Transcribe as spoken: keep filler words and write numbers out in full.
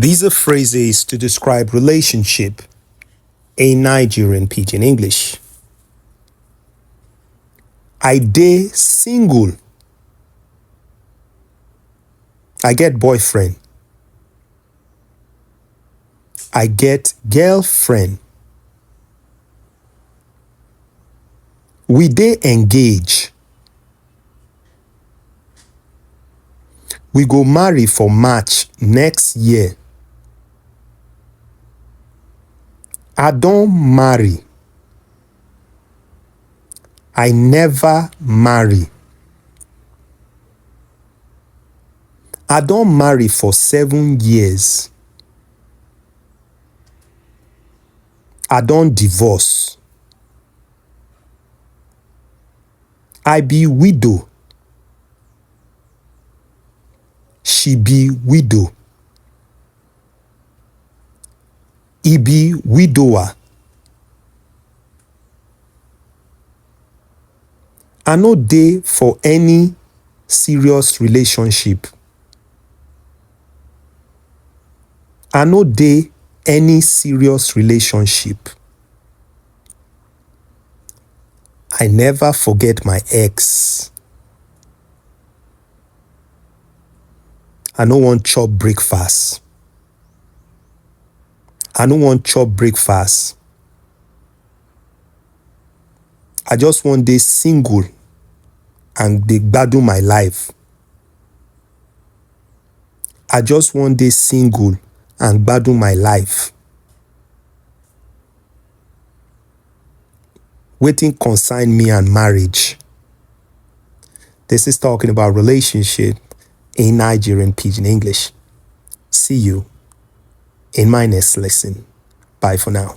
These are phrases to describe relationship in Nigerian Pidgin English. I dey single. I get boyfriend. I get girlfriend. We dey engage. We go marry for March next year. I don marry. I never marry. I don marry for seven years. I don divorce. I be widow. She be widow. E be widower. I no dey for any serious relationship. I no dey any serious relationship. I never forget my ex. I no wan chop breakfast. I no wan chop breakfast. I just wan dey single and dey gbadun my life. I just wan dey single and gbadun my life. Wetin concern me and marriage? This is talking about relationship in Nigerian Pidgin English. See you in my next lesson. Bye for now.